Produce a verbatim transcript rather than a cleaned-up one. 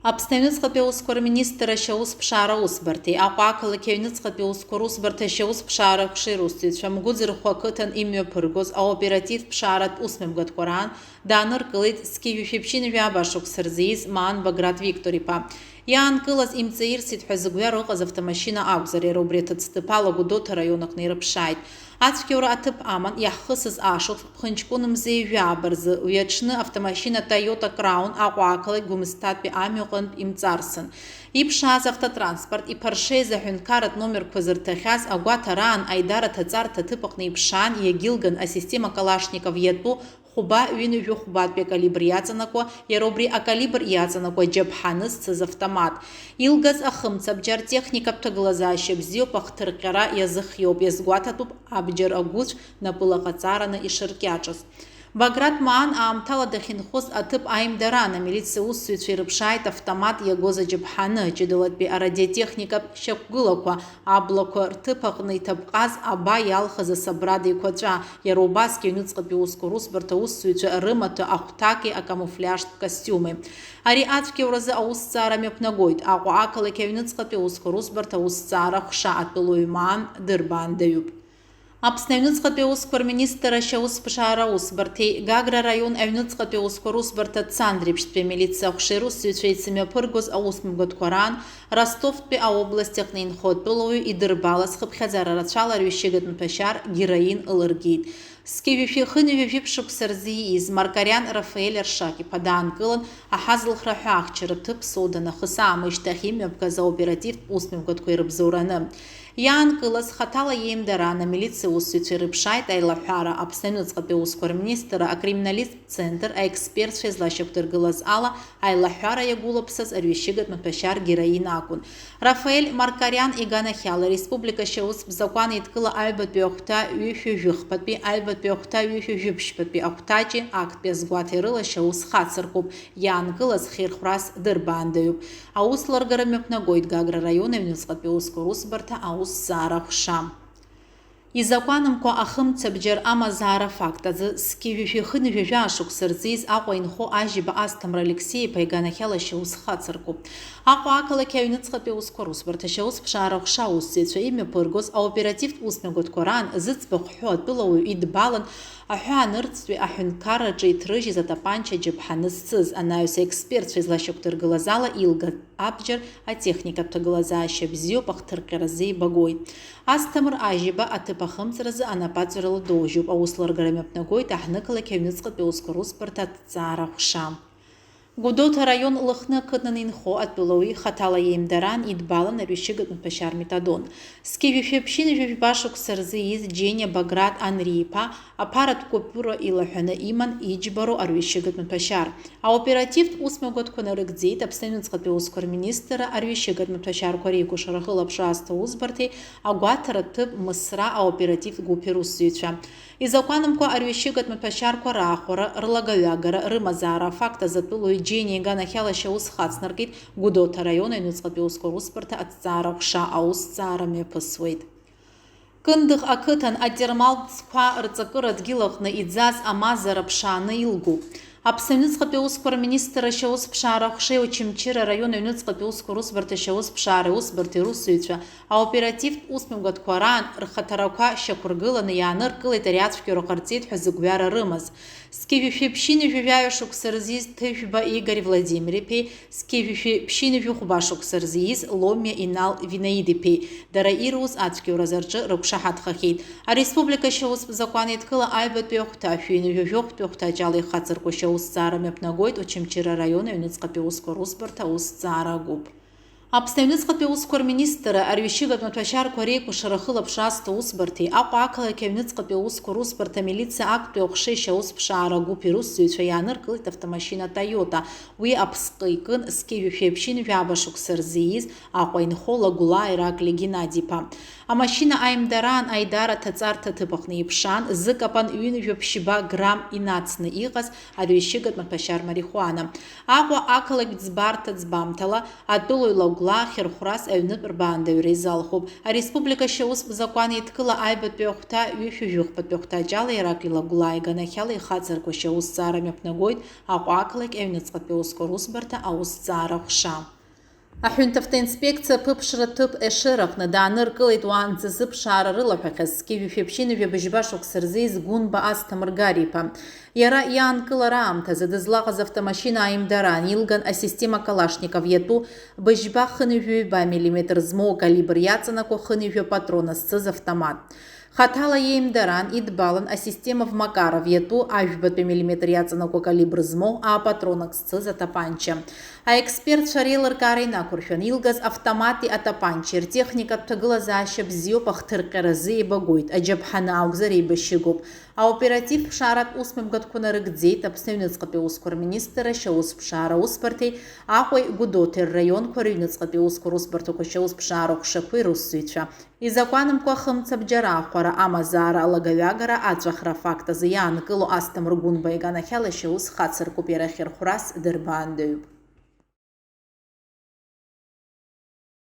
Аԥсны аҩныҵҟатәи аусқәа рминистрра ашьаусԥшаара аусбарҭеи Аҟәа ақалақь аҩныҵҟатәи аусқәа русбарҭа ашьаусԥшаара аҟәшеи русзуҩцәа Мгәыӡырхәа ақыҭан имҩаԥыргоз аоперативтә ԥшааратә усмҩаԥгатәқәа раан дааныркылеит зқьи жәшәи ԥшьынҩажәи жәаба шықәса рзы ииз Маан Баграт Виктор-иԥа. Иаанкылаз имҵаирсит ҳәа зыгәҩара ыҟаз автомашьына акәзар, иара убри аҭыӡҭыԥ ала Гәдоуҭа араион аҟны ирыԥшааит. Ацәгьоура аҭыԥ аман иаҳхысыз ашықәс ԥхынҷкәын мза ҩажәи жәаба рзы, уи аҽны автомашьына Toyota Crown Аҟәа ақалақь Гәымсҭатәи амҩаҟынтә имҵарсын. Иԥшааз автотранспорт иԥаршеиз аҳәынҭқарратә номерқәа зырҭахьаз агәаҭараан аидара аҭаҵарҭа аҭыԥ аҟны иԥшаан, иагьылган асистема Калашников иатәу хәба ҩынҩажәи хәбатәи акалибр иаҵанакуа, иара убри акалибр иаҵанакуа џьаԥҳаны зцыз автомат. Илгаз ахымцабџьар техникатә ҭагылазаашьа бзиоуп, ахҭырҟьара иазыхиоуп, иазгәаҭатәуп абџьар агәыцә напыла ҟаҵараны ишыркьаҿыз. Баграт Маан аамҭала дахьынхоз аҭыԥ аимдараан амилициа усзуҩцәа ирыԥшааит автомат иагоз аџьаԥҳаны, ҷыдалатәи арадиотехникатә шьақәгылақәа, аблақәа рҭыԥ аҟны иҭаԥҟаз аба иалхыз асабрада еиқәаҵәа, иара убасгьы аҩныҵҟатәи аусқәа русбарҭа аусзуҩцәа рымаҭәа ахәҭаки акамуфляжтә костиуми. Ари ацәгьауразы аусҭҵаара мҩаԥнагоит Аҟәа ақалақь аҩныҵҟатәи аусқәа русбарҭа аусҭҵаара ҟәша атәылауаҩ Маан дырбаандаҩуп. Аԥсны аҩныҵҟатәи аусқәа рминистрра ашьаусԥшаара аусбарҭеи Гагра араион аҩныҵҟатәи аусқәа русбарҭа Цандрыԥшьтәи амилициа аҟәшеи русзуҩцәа еицымҩаԥыргоз аусмҩаԥгатәқәа раан Ростовтәи аобласт аҟны инхо атәылауаҩ идырбалаз хыԥхьаӡара рацәала арҩашьыгатә маҭәашьар героин ылыргеит. Зқьи жәшәи хынҩажәи жәиԥшь шықәса рзы ииз Маркариан Рафаель Аршак-иԥа даанкылан, аҳазылхра ҳәа ахьчаратә ҭыԥ Соуд анахыс аамышьҭахь имҩаԥгаз аоперативтә усмҩаԥгатәқәа ирыбзоураны. Иаанкылаз хаҭала иеимдараан амилициа усзуҩцәа ирыԥшааит аилаҳәара, Аԥсны аҩныҵҟатәи аусқәа рминистрра акриминалисттә центр аекспертцәа излашьақәдыргылаз ала, аилаҳәара иагәылаԥсаз арҩашьыгатә маҭәашьар героин акәын. Рафаель Маркариан иганахьала ареспублика ашьаустә закәан еидкыла аҩбатәи ахәҭа ҩышәи жәыхԥатәи, аҩбатәи ахәҭа ҩышәи жәиԥшьбатәи ахәҭаҷи актәи азгәаҭеи рыла ашьаус хацыркуп, иаанкылаз хирхәрас дырбаандаҩуп. Аус лыргара мҩаԥнагоит Гагра араион аҩныҵҟатәи аусқәа русбарҭа аусҭҵаара ҟәша. Изакәанымкәа ахымцабџьар амазаара афакт азы зқьи жәшәи хынҩажәи жәаа шықәса рзы ииз Аҟәа инхо Ажьиба Асҭамыр Алексеи-иԥа иганахьала ашьаус хацыркуп. Аҟәа ақалақь аҩныҵҟатәи аусқәа русбарҭа ашьаусԥшаара ҟәша аусзуҩцәа имҩаԥыргоз аоперативтә усмҩаԥгатәқәа раан зыӡбахә ҳәоу атәылауаҩ идбалан, аҳәаанырцәтәи аҳәынҭқарраҿы иҭрыжьыз атапанча џьаԥҳаны зцыз анаҩс аекспертцәа излашьақәдыргылаз ала илгаз абџьар атехникатә ҭагылазаашьа бзиоуп, ахҭырҟьаразы еибагоит. Асҭамыр Ажьиба аҭыԥ ахымҵразы анапаҵаҩрала доужьуп, аус лыргара мҩаԥнагоит аҳҭнықалақь аҩныҵҟатәи аусқәа русбарҭа аҭҵаара ҟәша. Гәдоуҭа араион Лыхны ақыҭан инхо атәылауаҩ хаҭала иеимдараан идбалан арҩашьыгатә маҭәашьар метадон. Зқьи жәшәи ԥшьынҩажәи жәаба шықәса рзы ииз Џьениа Баграт Анри-иԥа аԥаратә купиура илаҳәаны иман иџьбароу арҩашьыгатә маҭәашьар. Аоперативтә усмҩаԥгатәқәа нарыгӡеит Аԥсны аҩныҵҟатәи аусқәа рминистрра арҩашьыгатә маҭәашьарқәа реикәшара ахылаԥшра аасҭа усбарҭеи агәаҭаратә ҭыԥ Мысра аоперативтә гәыԥи русзуҩцәа. Изакәанымкәа арҩашьыгатә маҭәашьарқәа раахәара, рлагаҩагара, рымазаара афакт азы атәылауаҩ Џьениа иганахьала ашьаус хацнаркит Гәдоуҭа араион аҩныҵҟатәи аусқәа русбарҭа аҭҵаара ҟәша аусҭҵаара мҩаԥысуеит. Кындыӷ ақыҭан атермалтә ӡқәа рҵакыра адгьыл аҟны иӡаз амазара ԥшааны илгоуп. Аԥсны аҩныҵҟатәи аусқәа рминистрра ашьаусԥшаара аҟәшеи Очамчыра араион аҩныҵҟатәи аусқәа русбарҭа ашьаусԥшаареи аусбарҭеи русзуҩцәа аоперативтә усмҩаԥгатәқәа раан рхаҭарақәа шьақәыргыланы иааныркылеит ари ацәгьоура ҟарҵеит ҳәа зыгәҩара рымаз. Зқьи жәшәи ԥшьынҩажәи жәаҩа шықәса рзы ииз Ҭыжәба Игорь Владимир-иԥеи зқьи жәшәи ԥшьынҩажәи хәба шықәса рзы ииз Ломиа Инал Винаид-иԥеи дара ируз ацәгьоуразы рҿы рықәшаҳаҭхахьеит. Ареспублика ашьаустә закәан еидкыла аҩбатәи ахәҭа, шәиҩынҩажәи жәохәтәи ахәҭаҷ ала ихацырку ашьаусҭҵаара мҩаԥнагоит Очамчыра араион аҩныҵҟатәи аусқәа русбарҭа аусҭҵаара агәыԥ. Аԥсны аҩныҵҟатәи аусқәа рминистрра арҩашьыгатә маҭәашьарқәа реикәшара ахылаԥшра аасҭа усбарҭеи Аҟәа ақалақь аҩныҵҟатәи аусқәа русбарҭа амилициа актәи аҟәшеи ашьаусԥшаара агәыԥи русзуҩцәа иааныркылеит автомашьына Toyota. Уи аԥсҟы икын зқьи жәшәи ԥшьынҩажәи жәаба шықәса рзы ииз Аҟәа инхо Лагәлаа Ираклиа Геннади-иԥа. Амашьына аимдараан аидара аҭаҵарҭа аҭыԥ аҟны иԥшаан, зыкапан ҩынҩажәи ԥшьба грамм инацны иҟаз арҩашьыгатә маҭәашьар марихуана. Аҟәа ақалақь ӡбарҭа ӡбамҭала атәылауаҩ Гәлаа ахьырхәрас аҩнытә рбаандаҩра изалхуп. Ареспублика ашьаустә закәан еидкыла аҩбатәи ахәҭа, ҩышәи жәохәбатәи ахәҭаҷ ала иара акы илагәла иганахьала ихаҵаркуа ашьаусҭҵаара мҩаԥнагоит Аҟәа ақалақь аҩныҵҟатәи аусқәа русбарҭа аусҭҵаара ҟәша. Аҳәынҭ автоинспекциа аԥыԥшра ҭыԥ Ешыраҟны дааныркылеит уаанӡа зыԥшаара рылаҳәахьаз зқьи жәшәи ԥшьынҩажәи быжьба шықәса рзы изгәынба Асҭамыр Гариԥа. Иара иаанкылара аамҭазы дызлаҟаз автомашьына ааимдара анилган асистема Калашников иатәу быжьба хынҩажәи ҩба миллиметр змоу акалибр иаҵанакуа хынҩажәи патрон зцыз автомат. Хаҭала иеимдаран, идбалан асистема Вмакаров иатәу ажәбатәи миллиметр иаҵанакуа калибр змоу аапатронак зцыз атапанча. Аекспертцәа реилыркаара инақәыршәан, илгаз автомати атапанчеи ртехникатә ҭагылазаашьа бзиоуп, ахҭырҟьаразы еибагоит, аџьаԥҳаны акәзар еибашьыгоуп. Аоператив ԥшааратә усмҩаԥгатәқәа нарыгӡеит Аԥсны аҩныҵҟатәи аусқәа рминистрра ашьаусԥшаара усбарҭеи Аҟәеи Гәдоуҭеи рраионқәа рыҩныҵҟатәи аусқәа русбарҭақәа ашьаусԥшаара ҟәшақәеи русзуҩцәа. Изакәанымкәа ахымцабџьара, ахәара, амазаара, алагаҩагара, аҵәахра афакт азы иаанкыло Асҭамыр Гәынба иганахьала ашьаус хацыркуп, иара ахьырхәрас дырбаандаҩуп.